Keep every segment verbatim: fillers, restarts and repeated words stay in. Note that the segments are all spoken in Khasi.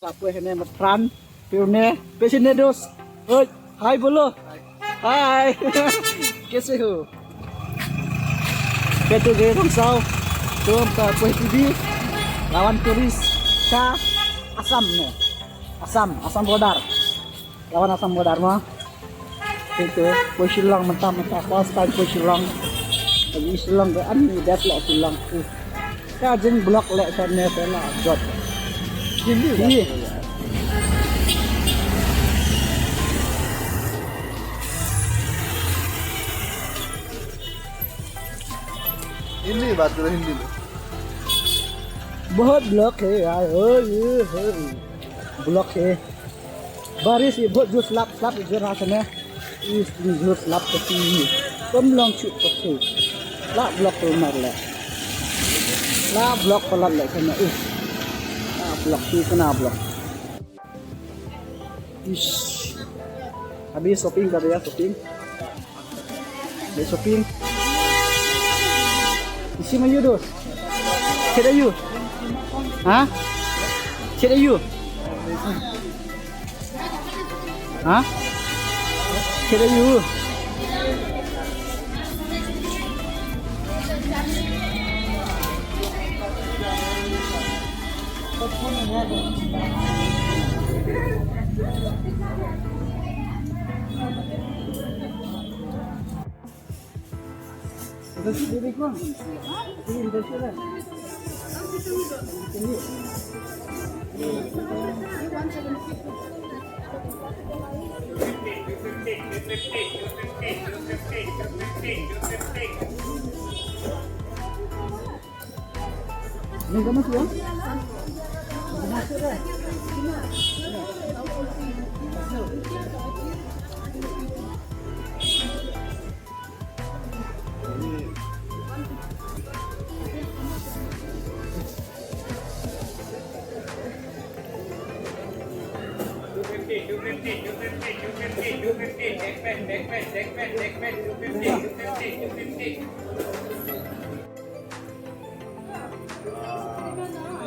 Apa ini matran, piune, pesine dos. Oi, hai bolo. Hai. Kese ho? Petu ge rong sau. Tum ka kue T V. Lawan turis sa Assam ne. Assam, Assam border. Lawan Assam border ma. Itu, kue Shillong mentah-mentah, first time kue Shillong. Lagi Shillong ke ani dep lek Shillong. Uh. Ka jing block lek ka ne pela jot. Hindi. Hindi. हिंदी में बात करो, हिंदी में। बहुत ब्लॉक है यार, ओए, ओए, ओए। ब्लॉक है। बारिश ये बहुत जोर से लाप, लाप जोर रहा था ना। Is ni jus lap ke ti. Pem long chu ke ti. La block tu mar le. La block pelat le kena. Uh. La block ti kena block. Ish. Habis shopping ka ya shopping. Habis shopping. Isi mayu dos. Kira yu. Ha? Kira yu. Ha? Kira yu.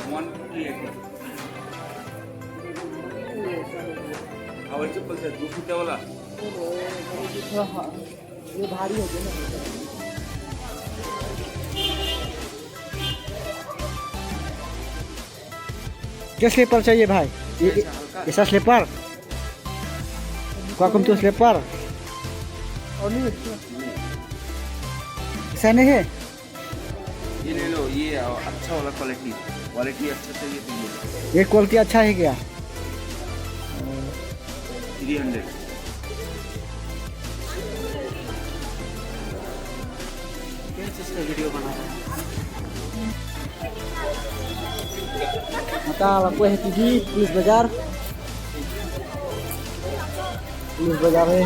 One fifty. हवाई चप्पल से दो फीता वाला। ये भारी हो गया ना। क्या स्लीपर चाहिए भाई? ये, ऐसा हल्का। ऐसा स्लीपर? क्या कौन तो स्लीपर? और नहीं, अच्छा। ऐसा नहीं है? ये ले लो, ये अच्छा वाला क्वालिटी, क्वालिटी अच्छा चाहिए तो ये लो। ये क्वालिटी अच्छा है क्या? थ्री हंड्रेड। क्या चीज़ का वीडियो बना रहे हैं? Mata la kue T V, Police Bazar. Police Bazar hai.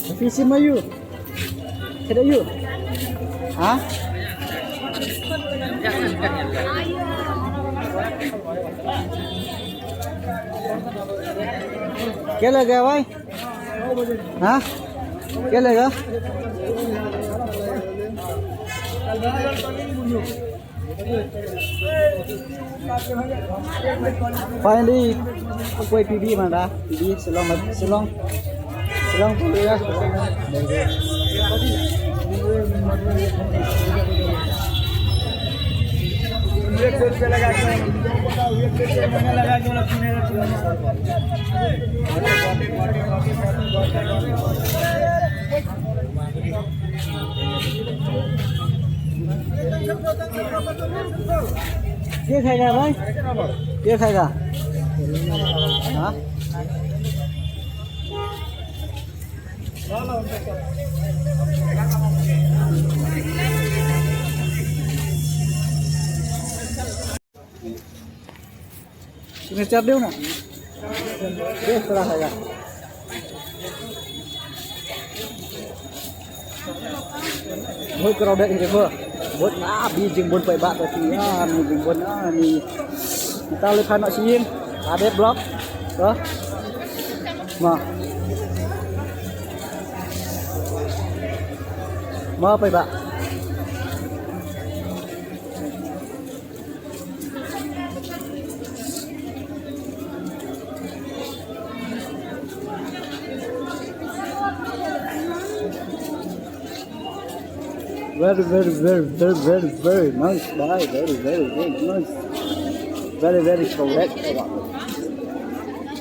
Happy Simayu. Kada you? Ha? Kya laga bhai? Ha? Kya laga? Finally, koi P B mana? P B Shillong, Shillong, Shillong tu ya. ये खाएगा भाई? ये खाएगा? हाँ? Signature deu na? Deu, serah saya. Bahut crowded hi ko. Bahut, ah, bi jingbun paidbah to ti. Ah, ni jingbun, ah, ni. Kita le kano sien. Ada blok. To. Ma. Ma paidbah. Very, very, very, very, very, very nice, bhai. Very, very, very nice. Very, very correct.